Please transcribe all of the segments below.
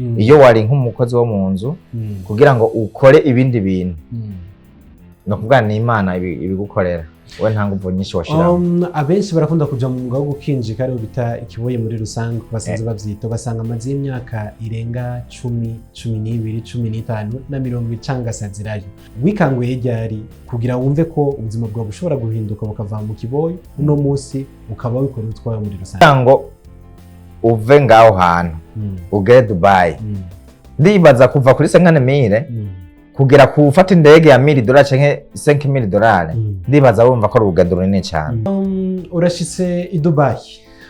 Iyo wari nk'umukozi wo mu nzu, kugira ngo ukore ibindi bintu, ni ukuvuga ni Imana ibigukorera, we nta nguvu nyinshi washiramo. Abenshi barakunda kuja mu mwuga wo gukinjika, ariwo bita ikiboye muri rusange basanzwe bavyita. Ugasanga amaze y'imyaka irenga 10, 12, 15 na 20 icangasazirayo. Wikanguye ryari kugira wumve ko ubuzima bwawe bushobora guhinduka, bukava mu kiboyi, uno munsi ukaba wikora utwawe muri rusange? Kugira ngo uve ngaho hantu ugere Dubai, ndibaza kuva kuri 50 000 kugera ku ufata indege ya $1000 canke $5000, ndibaza wumva ko ari urugendo runini cyane. Urashitse i Dubai.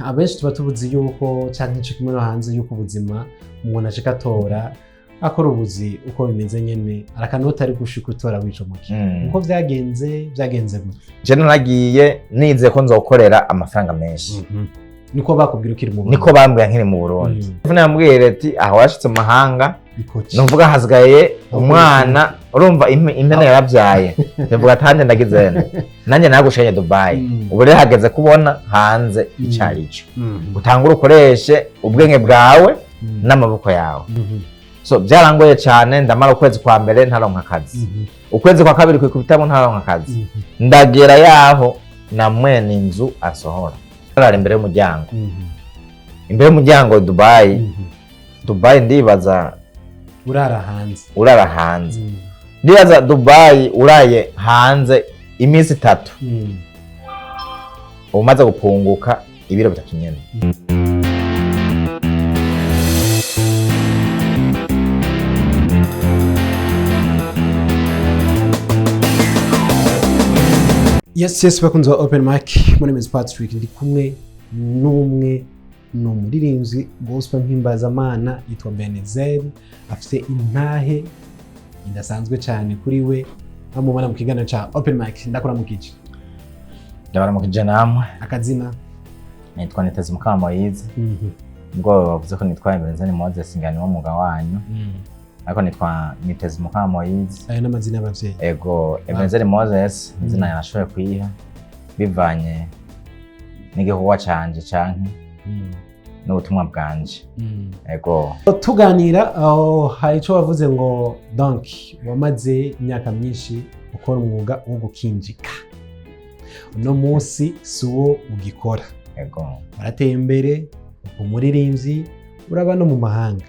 Abenshi tuba tubuzi yuko, canke ico kimwe no hanze, yuko ubuzima umuntu ashika atora akora ubuzi uko bimeze nyene, arakanota ari gushika utora wicomoke. Uko vyagenze gute? Je naragiye nize ko nzokorera amafaranga menshi. Niko bakubwira ukiri mu Burundi? Niko bambwira nkiri mu Burundi. Nambwira ati aho washitse mu mahanga, Ikoci. nuvuga hasigaye umwana, urumva impene yarabyaye, ndavuga ati hanjye ndagize nanjye nagushanye Dubai. Ubu rero hageze kubona hanze icarico, utangure ukoreshe ubwenge bwawe n'amaboko yawe. So byarangoye cyane. Ndamara ukwezi kwa mbere ntaronka akazi, ukwezi kwa kabiri kwikubitamo ntaronka akazi. Ndagera yaho na mwene inzu asohora, arara imbere y'umuryango, imbere y'umuryango Dubai. Dubai ndibaza Urara hanze. Urara hanze. Ndibaza Dubai uraye hanze iminsi 3, uba umaze gupunguka ibiro 3 nyene. Yes, bakunzi ba Open Mic, my name is Patrick. Ndi kumwe n'umwe, ni umuririmbyi gospel mpimbazamana yitwa Benezeri, afite intahe idasanzwe cyane kuri we. Bamubona mu kiganiro cya Open Mic. Ndakuramukije. Ndabaramukije namwe. Akazina? Nitwa Niteze Mukamoyize. Ubwo bavuze ko nitwa Ebenezer Moses ngani wo mwuga wanyu, ariko nitwa Niteze Mukamoyize. Ayo n'amazina y'abavyeyi? Ego, Ebenezer Moses izina yarashoboye kuyiha bivanye n'igikorwa canje canke n'ubutumwa bwanje. Ego. Tuganira aho hari icyo wavuze ngo donc wamaze imyaka myinshi ukora umwuga wo gukinjika, uno munsi si wo ugikora. Ego. Warateye imbere, umuririmbyi, uraba no mu mahanga.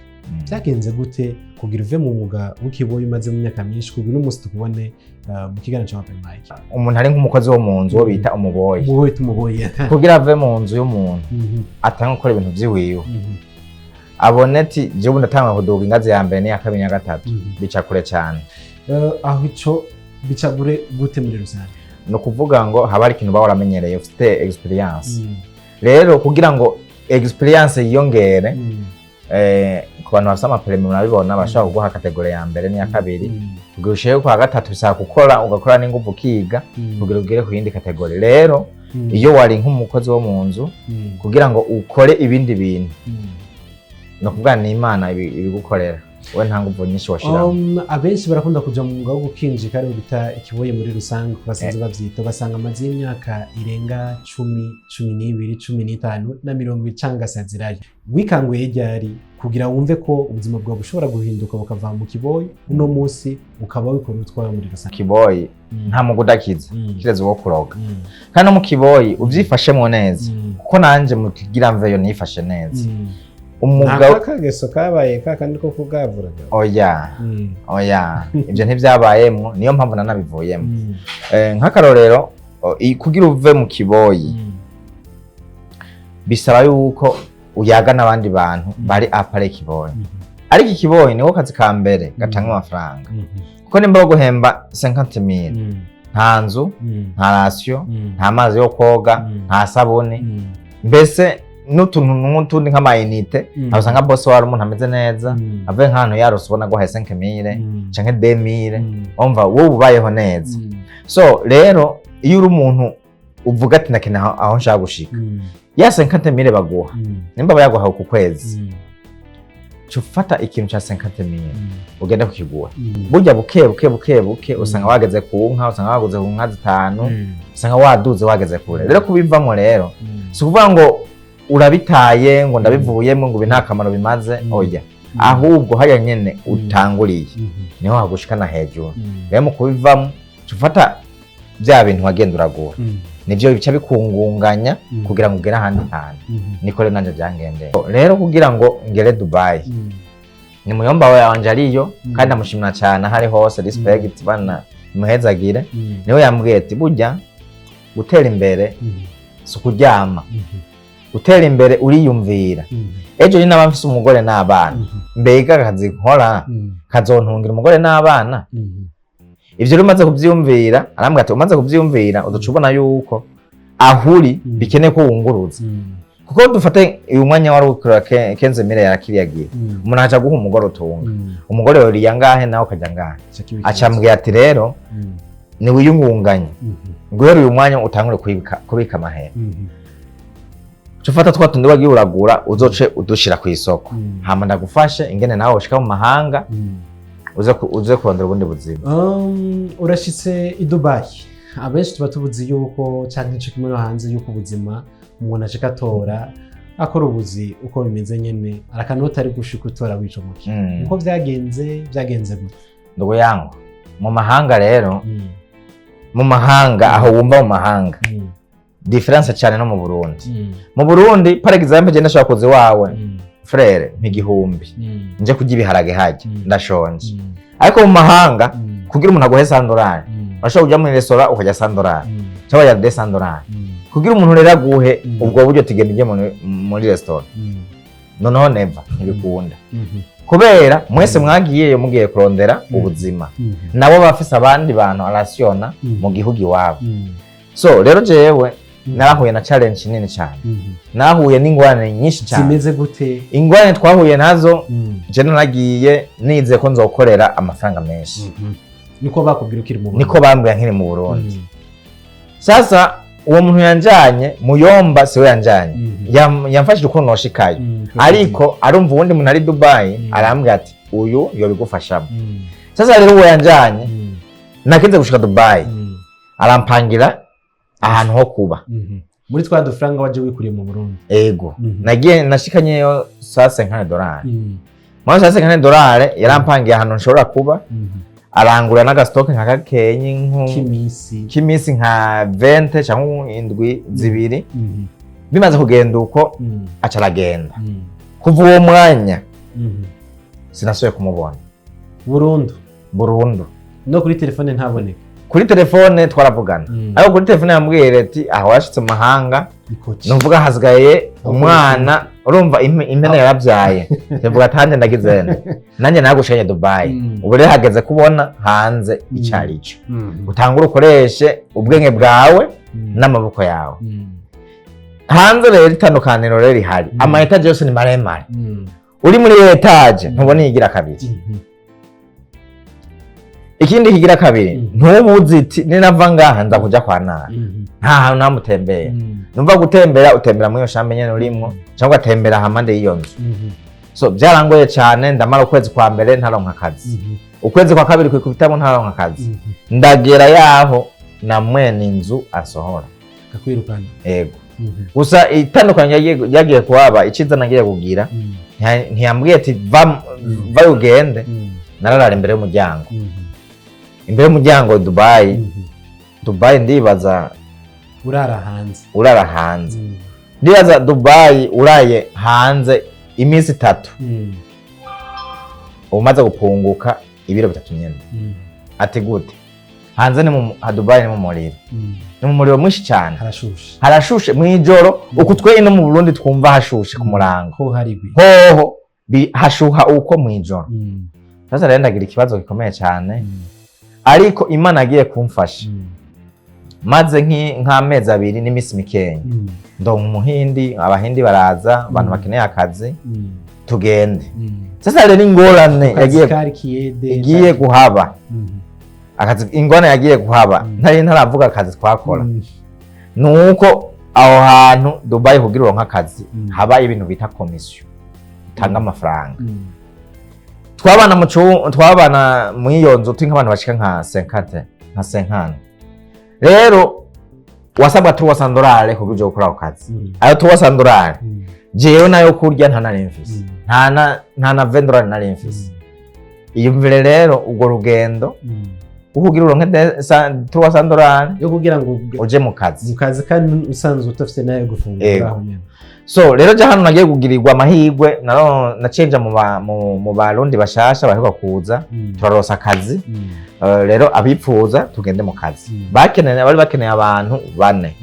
Byagenze gute kugira uve mu mwuga w'ikiboyi umaze mu myaka myinshi, kugira uno munsi tukubone mu kiganiro cya Open Mic? Umuntu ari nk'umukozi wo mu nzu, wo bita umuboyi, Umuboyi, tumuboye. kugira ave mu nzu y'umuntu atange gukora ibintu vyiwiwe, abone ati jewe ndatanga kuduga ingazi ya mbere n'iya kabiri n'iya gatatu, bica kure cyane. Aho ico bica gure gute muri rusange? Ni ukuvuga ngo haba hari ikintu uba waramenyereye, ufite experience. Rero kugira ngo experience yiyongere, ku bantu bafite ama permis murabibona, bashobora kuguha catégorie ya mbere n'iya kabiri. Kugira ushike kwa gatatu bisaba gukora, ugakora n'inguvu, ukiga, kugira ugere ku yindi catégorie. Rero iyo wari nk'umukozi wo mu nzu, kugira ngo ukore ibindi bintu, ni ukuvuga ni Imana ibigukorera, we nta nguvu nyinshi washiramo. Abenshi barakunda kuja mu mwuga wo gukinjika, ariwo bita ikiboye muri rusange basanzwe bavyita. Ugasanga amaze y'imyaka irenga 10, 12, 15 na 20 icangasazirayo. Wikanguye ryari kugira wumve ko ubuzima bwawe bushobora guhinduka, bukava mu kiboyi, uno munsi ukaba wikora utwawe muri rusange? Kiboyi nta mugu udakiza, kireze uwo kuroga. Kandi no mu kiboyi uvyifashemwo neza, kuko nanje mu kigira mveyo nifashe neza. Umwuga Nta kageso kabaye kakandi ko kugavuraga? Oya, oya, ibyo ntibyabayemwo, niyo mpamvu nanabivuyemo. Nk'akarorero, kugira uve mu kiboyi bisaba yuko uyaga n'abandi bantu bari à part kiboyi. Ariko ikiboyi niko kazi ka mbere gatanga amafaranga, kuko nimba baguhemba 50 000, nta nzu, nta ration, nta mazi yo koga, nta sabuni, mbese n'utuntu n'utundi nk'ama unités. Aho usanga boss wari umuntu ameze neza, avuye nk'ahantu yarose, ubona guhaye 5000 canke 2000, wumva wowe ubayeho neza. So rero iyo uri umuntu uvuga ati ndakeneye aho nshaka gushika, ya 50 000 baguha, nimba bayaguha ku kwezi, ca ufata ikintu ca 50 000 ugende kukigura. Burya buke buke buke buke usanga wageze ku nka, usanga waguze ku nka zitanu, usanga waduze, wageze kure. Rero kubivamo rero si ukuvuga ngo urabitaye, ngo ndabivuyemo, ngo ibi nta kamaro bimaze. Oya. Ahubwo hariya nyene utanguriye niho hagushikana hejuru. Rero mu kubivamo, uca ufata bya bintu wagenda uragura, nivyo bica bikungunganya kugira ngo ugere ahandi hantu. Niko rero nanje byangendeye. Rero kugira ngo ngere Dubai, ni muyomba wanje ariyo, kandi ndamushimira cyane aho ari hose, respect bana, muhezagire. Niwe yambwiye ati: "Burya gutera imbere si ukuryama, gutera imbere uriyumvira ejo ni naba mfise umugore n'abana, mbega akazi nkora kazontungira umugore n'abana?" Ivyo rero umaze kuvyiyumvira, arambwira ati: "Umaze kuvyiyumvira, uzoca ubona yuko ahuri bikeneye ko wunguruza." Kuko dufate uyu mwanya wari ukora 15 mille yarakiriya gihe, umuntu aca guha umugore utunga, umugore yoriye angahe, nawe ukaja ngahe? Aca ambwira ati: "Rero niwiyungunganye, guhera uyu mwanya utangure kubika amahera, uca ufata twa tundi wagiye uragura, uzoce udushira ku isoko, hama ndagufashe ingene nawe ushika mu mahanga, uze kurondera ubundi buzima." Urashitse i Dubai. Abenshi tuba tubuzi yuko, canke ico kimwe no hanze, yuko ubuzima umuntu ashika atora akora ubuzi uko bimeze nyene, arakanota ari gushika utora wicomoke. Uko byagenze gute? Ndugu yangu, mu mahanga rero, mu mahanga aho wumva mu mahanga, différence cyane no mu Burundi. Mu Burundi, par exemple, je ndashobora kuza iwawe, frère, nk'igihumbi, nje kurya ibiharage hajya, ndashonje. Ariko mu mahanga, kugira umuntu aguhe 100 dolari, urashobora kuja muri restaurant ukarya 100 dolari cyangwa ya 200 dolari. Kugira umuntu rero aguhe ubwo buryo, tugenda ujye muri restaurant, noneho never, ntibikunda, kubera mwese mwagiyeyo mugiye kurondera ubuzima, nabo bafise abandi bantu arasiyona mu gihugu iwabo. So rero jewe narahuye na challenge nini cyane, nahuye n'ingorane nyinshi cyane. Zimeze gute? Ingorane twahuye nazo, je naragiye nize ko nzokorera amafaranga menshi. Niko bakubwira ukiri mu Burundi? Niko bambwira nkiri mu Burundi. Sasa uwo muntu yanjanye, muyomba, siwe yanjanye, yamfashije ukuntu noshikayo, ariko arumva uwundi muntu ari Dubai, arambwira ati: "Uyu yobigufashamo." Sasa rero uwo yanjanye, nakize gushika Dubai, arampangira ahantu ho kuba. Muri twa dufaranga waje wikuriye mu Burundi? Ego. Nagiye nashikanyeyo 50 dolari. Muri 50 dolari yarampangiye ahantu nshobora kuba, arangura n'aga stock nka gakenyi k'imisi k'imisi nka 20 cyangwa indwi 2. Bimaze kugenda uko, aca aragenda. Kuva uwo mwanya sinasubiye kumubona. Burundu? Burundu. No kuri telefone ntaboneka? Kuri telefone twaravugana, ariko kuri telefone yambwiye ati: "Aho washitse mu mahanga, ikoci, nuvuga hasigaye umwana, urumva impene yarabyaye." Ndavuga ati: "Hanjye ndagize nte? Nanjye nagushanye Dubai. Ubu rero hageze kubona hanze ico ari cyo, utangure ukoreshe ubwenge bwawe n'amaboko yawe." Hanze rero itandukaniro rero rihari, ama étage yose ni maremare. Uri muri étage ntubona iyigira kabiri. Ikindi kigira kabiri, ntubuzi iti: "Ninava ngaha nza kuja kwa nabi." Nta hantu namutembera. Numva gutembera, utembera muri iyo chambre nyene urimwo, cyangwa ugatembera hampande y'iyo nzu. So byarangoye cyane. Ndamara ukwezi kwa mbere ntaronka akazi, ukwezi kwa kabiri kwikubitamo ntaronka akazi. Ndagera yaho na mwene inzu asohora. Akakwirukana? Ego. Gusa itandukanye ryagiye kuhaba, iciza nagiye kugira, ntiyambwiye ati: "Va vayo ugende." Nararara imbere y'umuryango, imbere y'umuryango Dubai. Dubai ndibaza urara hanze. Urara hanze. Ndibaza Dubai uraye hanze iminsi 3, umaze gupunguka ibiro 3 nyene. Ati: "Gute?" Hanze ni mu ha Dubai ni mu muriro, ni mu muriro mwinshi cyane. Harashushe. Harashushe mw'ijoro. Uku twe ino mu Burundi twumva hashushe ku murango, ho harigwi. Hoho hashuha uko mw'ijoro. Sasa rero ndagira ikibazo gikomeye cyane, ariko Imana yagiye kumfasha. Maze nk'amezi 2 n'iminsi mikenya, ndonka umuhindi, abahindi baraza, abantu bakeneye akazi, tugende. Sasa rero ingorane Akazi yagiye kari kiyede? igiye kuhaba, akazi, ingorane yagiye kuhaba, ntari ntaravuga akazi twakora, nuko aho hantu Dubai kugira uronke akazi, haba ibintu bita commission, utanga amafaranga. Twabana mu iyo nzu turi nk'abantu bashika nka 50, nka 50. Rero Wasabwa $300 kugira uje gukora ako kazi. Ayo $300, jewe nayo kurya nta nari mfise. Nta na $20 nari mfise. Iyumvire rero urwo rugendo ukugira uronke $300 yo kugira ngo uje mu kazi. Mu kazi, kandi usanzwe udafite nayo gufungura Ego. aho nyene. So rero ja hano nagiye kugirirwa amahirwe, naciye nja mu Barundi bashasha baheruka kuza, turarosa akazi. Rero abipfuza tugende mu kazi. Bakeneye, bari bakeneye abantu bane.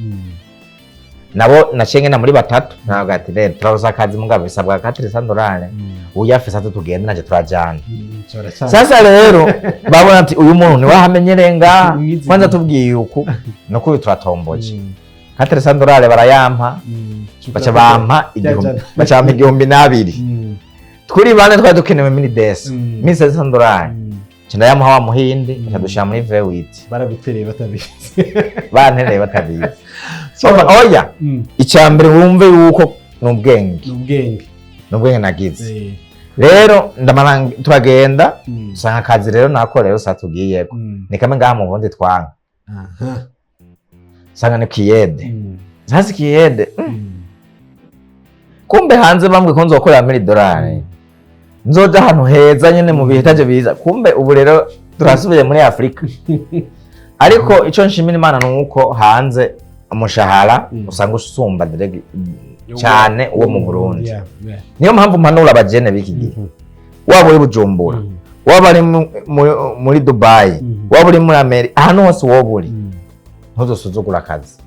Nabo naciye ngenda muri batatu, ntabwo ati rero turarosa akazi, mugabo bisabwa $400. Uyafise ati tugende, naje turajana. Sasa rero babona ati uyu muntu niwe ahamenyereye ngaha. Mwizi. Kwanza tubwiye uku nuko uyu turatomboje $400, barayampa, baca bampa igihumbi, baca bampa 1002. Turi bane, twari dukenewe mille deux cents, $1500. Nca ndayamuha wa Muhindi, nca dushira muri V8. Baragutereye batabizi. Bantereye batabizi. Oya, icya mbere wumve yuko ni ubwenge. Ni ubwenge. Ni ubwenge nagize. Rero ndamara turagenda, usanga akazi rero nako rero sa tugiyeko ni kamwe ngaha mu Burundi twanka. Usanga ni kiyede. Sasa kiyede, kumbe hanze bambwe ko nzokorera $1000, nzoja ahantu heza nyene mu bihe taje biza. Kumbe ubu rero turasubiye muri Afurika. Ariko ico nshimira Imana ni uko hanze umushahara usanga usumba direct cyane uwo mu Burundi. Niyo mpamvu mpanura abajene b'iki gihe, waba uri Bujumbura, waba uri muri Dubai, waba uri muri Amerika, ahantu hose woba uri, ntuzosuzugura akazi.